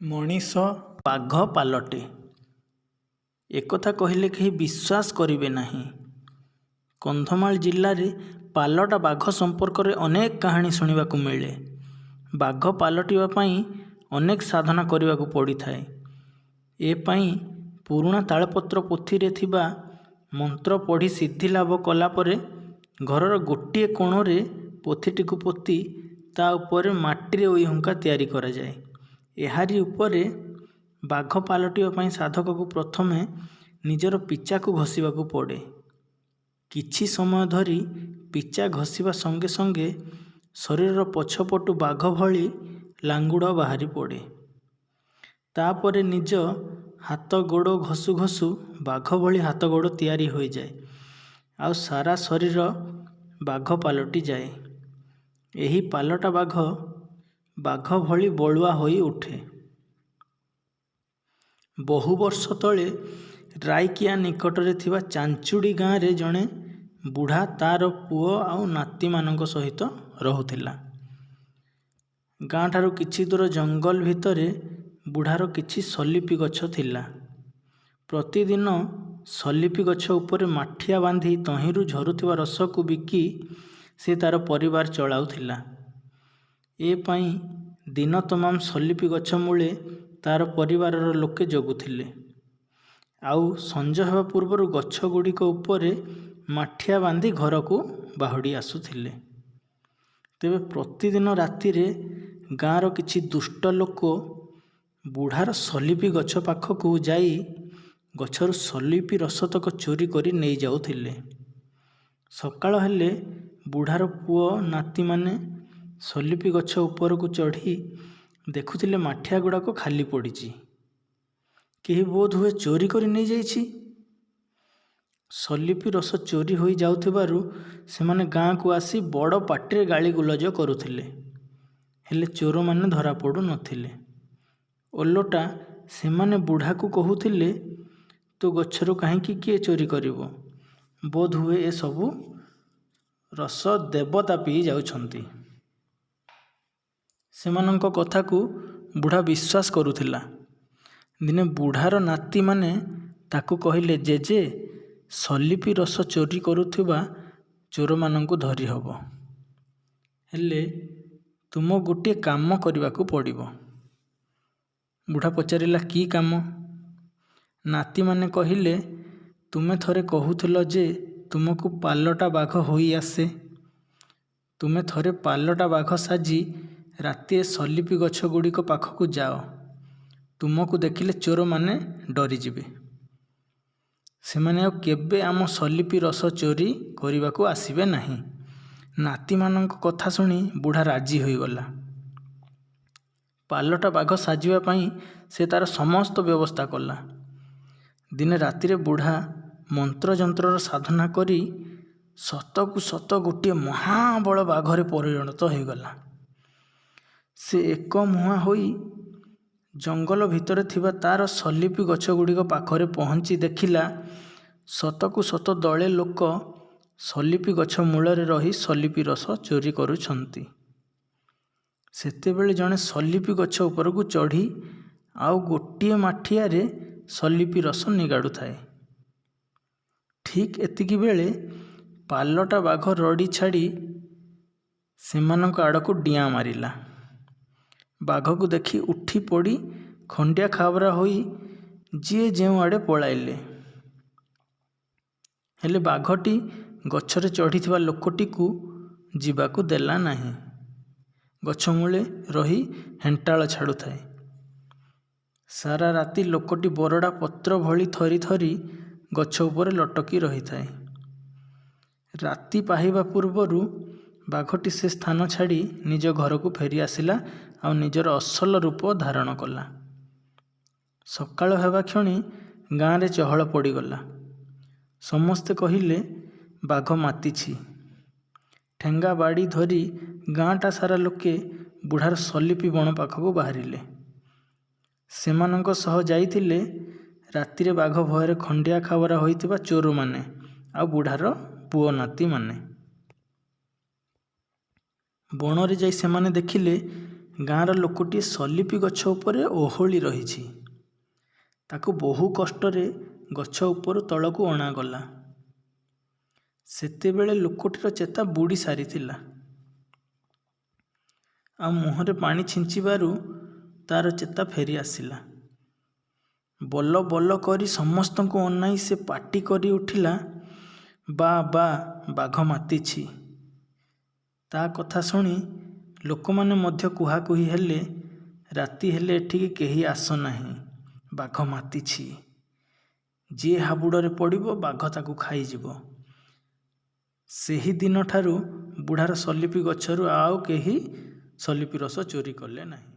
ମଣିଷ ବାଘ ପାଲଟେ, ଏକଥା କହିଲେ କେହି ବିଶ୍ୱାସ କରିବେ ନାହିଁ। କନ୍ଧମାଳ ଜିଲ୍ଲାରେ ପାଲଟା ବାଘ ସମ୍ପର୍କରେ ଅନେକ କାହାଣୀ ଶୁଣିବାକୁ ମିଳେ। ବାଘ ପାଲଟିବା ପାଇଁ ଅନେକ ସାଧନା କରିବାକୁ ପଡ଼ିଥାଏ। ଏ ପାଇଁ ପୁରୁଣା ତାଳପତ୍ର ପୋଥିରେ ଥିବା ମନ୍ତ୍ର ପଢ଼ି ସିଦ୍ଧି ଲାଭ କଲାପରେ ଘରର ଗୋଟିଏ କୋଣରେ ପୋଥିଟିକୁ ପୋତି ତା ଉପରେ ମାଟିରେ ଉଇହୁଙ୍କା ତିଆରି କରାଯାଏ। ଏହାରି ଉପରେ ବାଘ ପାଲଟିବା ପାଇଁ ସାଧକକୁ ପ୍ରଥମେ ନିଜର ପିଚାକୁ ଘଷିବାକୁ ପଡ଼େ। କିଛି ସମୟ ଧରି ପିଚା ଘଷିବା ସଙ୍ଗେ ସଙ୍ଗେ ଶରୀରର ପଛପଟୁ ବାଘ ଭଳି ଲାଙ୍ଗୁଡ଼ ବାହାରି ପଡ଼େ। ତାପରେ ନିଜ ହାତ ଗୋଡ଼ ଘଷୁ ଘଷୁ ବାଘ ଭଳି ହାତ ଗୋଡ଼ ତିଆରି ହୋଇଯାଏ, ଆଉ ସାରା ଶରୀର ବାଘ ପାଲଟିଯାଏ। ଏହି ପାଲଟା ବାଘ ବାଘ ଭଳି ବଳୁଆ ହୋଇ ଉଠେ। ବହୁ ବର୍ଷ ତଳେ ରାଇକିଆ ନିକଟରେ ଥିବା ଚାଞ୍ଚୁଡ଼ି ଗାଁରେ ଜଣେ ବୁଢ଼ା ତାର ପୁଅ ଆଉ ନାତିମାନଙ୍କ ସହିତ ରହୁଥିଲା। ଗାଁଠାରୁ କିଛି ଦୂର ଜଙ୍ଗଲ ଭିତରେ ବୁଢ଼ାର କିଛି ସଲିପି ଗଛ ଥିଲା। ପ୍ରତିଦିନ ସଲିପି ଗଛ ଉପରେ ମାଠିଆ ବାନ୍ଧି ତହିଁରୁ ଝରୁଥିବା ରସକୁ ବିକି ସେ ତାର ପରିବାର ଚଳାଉଥିଲା। ଏ ପାଇଁ ଦିନ ତମାମ ସଲିପି ଗଛ ମୂଳେ ତାର ପରିବାରର ଲୋକେ ଜଗୁଥିଲେ, ଆଉ ସଞ୍ଜ ହେବା ପୂର୍ବରୁ ଗଛଗୁଡ଼ିକ ଉପରେ ମାଠିଆ ବାନ୍ଧି ଘରକୁ ବାହୁଡ଼ି ଆସୁଥିଲେ। ତେବେ ପ୍ରତିଦିନ ରାତିରେ ଗାଁର କିଛି ଦୁଷ୍ଟ ଲୋକ ବୁଢ଼ାର ସଲିପି ଗଛ ପାଖକୁ ଯାଇ ଗଛରୁ ସଲିପି ରସତକ ଚୋରି କରି ନେଇଯାଉଥିଲେ। ସକାଳ ହେଲେ ବୁଢ଼ାର ପୁଅ ନାତିମାନେ ସଲିପି ଗଛ ଉପରକୁ ଚଢ଼ି ଦେଖୁଥିଲେ ମାଠିଆଗୁଡ଼ାକ ଖାଲି ପଡ଼ିଛି, କେହି ବୋଧହୁଏ ଚୋରି କରି ନେଇଯାଇଛି। ସଲିପି ରସ ଚୋରି ହୋଇ ଯାଉଥିବାରୁ ସେମାନେ ଗାଁକୁ ଆସି ବଡ଼ ପାଟିରେ ଗାଳିଗୁଲଜ କରୁଥିଲେ। ହେଲେ ଚୋରମାନେ ଧରାପଡ଼ୁ ନଥିଲେ। ଓଲଟା ସେମାନେ ବୁଢ଼ାକୁ କହୁଥିଲେ, ତୋ ଗଛରୁ କାହିଁକି କିଏ ଚୋରି କରିବ? ବୋଧହୁଏ ଏସବୁ ରସ ଦେବତା ପିଇ ଯାଉଛନ୍ତି। ସେମାନଙ୍କ କଥାକୁ ବୁଢ଼ା ବିଶ୍ୱାସ କରୁଥିଲା। ଦିନେ ବୁଢ଼ାର ନାତିମାନେ ତାକୁ କହିଲେ, ଜେଜେ, ସଲିପି ରସ ଚୋରି କରୁଥିବା ଚୋରମାନଙ୍କୁ ଧରିହେବ ହେଲେ ତୁମକୁ ଗୋଟିଏ କାମ କରିବାକୁ ପଡ଼ିବ। ବୁଢ଼ା ପଚାରିଲା, କି କାମ? ନାତିମାନେ କହିଲେ, ତୁମେ ଥରେ କହୁଥିଲ ଯେ ତୁମକୁ ପାଲଟା ବାଘ ହୋଇ ଆସେ। ତୁମେ ଥରେ ପାଲଟା ବାଘ ସାଜି ରାତିରେ ସଲିପି ଗଛଗୁଡ଼ିକ ପାଖକୁ ଯାଅ। ତୁମକୁ ଦେଖିଲେ ଚୋରମାନେ ଡରିଯିବେ। ସେମାନେ ଆଉ କେବେ ଆମ ସଲିପି ରସ ଚୋରି କରିବାକୁ ଆସିବେ ନାହିଁ। ନାତିମାନଙ୍କ କଥା ଶୁଣି ବୁଢ଼ା ରାଜି ହୋଇଗଲା। ପାଲଟା ବାଘ ସାଜିବା ପାଇଁ ସେ ତାର ସମସ୍ତ ବ୍ୟବସ୍ଥା କଲା। ଦିନେ ରାତିରେ ବୁଢ଼ା ମନ୍ତ୍ରଯନ୍ତ୍ରର ସାଧନା କରି ସତକୁ ସତ ଗୋଟିଏ ମହାବଳ ବାଘରେ ପରିଣତ ହୋଇଗଲା। ସେ ଏକମୁହାଁ ହୋଇ ଜଙ୍ଗଲ ଭିତରେ ଥିବା ତାର ସଲିପି ଗଛଗୁଡ଼ିକ ପାଖରେ ପହଞ୍ଚି ଦେଖିଲା, ସତକୁ ସତ ଦଳେ ଲୋକ ସଲିପି ଗଛ ମୂଳରେ ରହି ସଲିପି ରସ ଚୋରି କରୁଛନ୍ତି। ସେତେବେଳେ ଜଣେ ସଲିପି ଗଛ ଉପରକୁ ଚଢ଼ି ଆଉ ଗୋଟିଏ ମାଠିଆରେ ସଲିପି ରସ ନିଗାଡ଼ୁଥାଏ। ଠିକ୍ ଏତିକିବେଳେ ପାଲଟା ବାଘ ରଡ଼ି ଛାଡ଼ି ସେମାନଙ୍କ ଆଡ଼କୁ ଡିଆଁ ମାରିଲା। ବାଘକୁ ଦେଖି ଉଠି ପଡ଼ି ଖଣ୍ଡିଆ ଖାବରା ହୋଇ ଯିଏ ଯେଉଁଆଡ଼େ ପଳାଇଲେ। ହେଲେ ବାଘଟି ଗଛରେ ଚଢ଼ିଥିବା ଲୋକଟିକୁ ଯିବାକୁ ଦେଲା ନାହିଁ। ଗଛ ମୂଳେ ରହି ହେଣ୍ଟାଳ ଛାଡ଼ୁଥାଏ। ସାରା ରାତି ଲୋକଟି ବରଡ଼ା ପତ୍ର ଭଳି ଥରି ଥରି ଗଛ ଉପରେ ଲଟକି ରହିଥାଏ। ରାତି ପାହିବା ପୂର୍ବରୁ ବାଘଟି ସେ ସ୍ଥାନ ଛାଡ଼ି ନିଜ ଘରକୁ ଫେରି ଆସିଲା ଆଉ ନିଜର ଅସଲ ରୂପ ଧାରଣ କଲା। ସକାଳ ହେବା କ୍ଷଣି ଗାଁରେ ଚହଳ ପଡ଼ିଗଲା। ସମସ୍ତେ କହିଲେ, ବାଘ ମାତିଛି। ଠେଙ୍ଗା ବାଡ଼ି ଧରି ଗାଁଟା ସାରା ଲୋକେ ବୁଢ଼ାର ସଲିପି ବଣ ପାଖକୁ ବାହାରିଲେ। ସେମାନଙ୍କ ସହ ଯାଇଥିଲେ ରାତିରେ ବାଘ ଭୟରେ ଖଣ୍ଡିଆ ଖାବରା ହୋଇଥିବା ଚୋରମାନେ ଆଉ ବୁଢ଼ାର ପୁଅ ନାତିମାନେ। ବଣରେ ଯାଇ ସେମାନେ ଦେଖିଲେ, ଗାଁର ଲୋକଟିଏ ସଲିପି ଗଛ ଉପରେ ଓହଳି ରହିଛି। ତାକୁ ବହୁ କଷ୍ଟରେ ଗଛ ଉପରୁ ତଳକୁ ଅଣାଗଲା। ସେତେବେଳେ ଲୋକଟିର ଚେତା ବୁଡ଼ି ସାରିଥିଲା। ଆଉ ମୁହଁରେ ପାଣି ଛିଞ୍ଚିବାରୁ ତା'ର ଚେତା ଫେରି ଆସିଲା। ବଲ ବଲ କରି ସମସ୍ତଙ୍କୁ ଅନାଇ ସେ ପାଟି କରି ଉଠିଲା, "ବା ବା, ବାଘ ମାତିଛି।" ତା' କଥା ଶୁଣି ଲୋକମାନେ ମଧ୍ୟ କୁହାକୁହି ହେଲେ, "ରାତି ହେଲେ ଏଠିକି କେହି ଆସ ନାହିଁ। ବାଘ ମାତିଛି। ଯିଏ ହାବୁଡ଼ରେ ପଡ଼ିବ, ବାଘ ତାକୁ ଖାଇଯିବ।" ସେହିଦିନଠାରୁ ବୁଢ଼ାର ସଲିପି ଗଛରୁ ଆଉ କେହି ସଲିପି ରସ ଚୋରି କଲେ ନାହିଁ।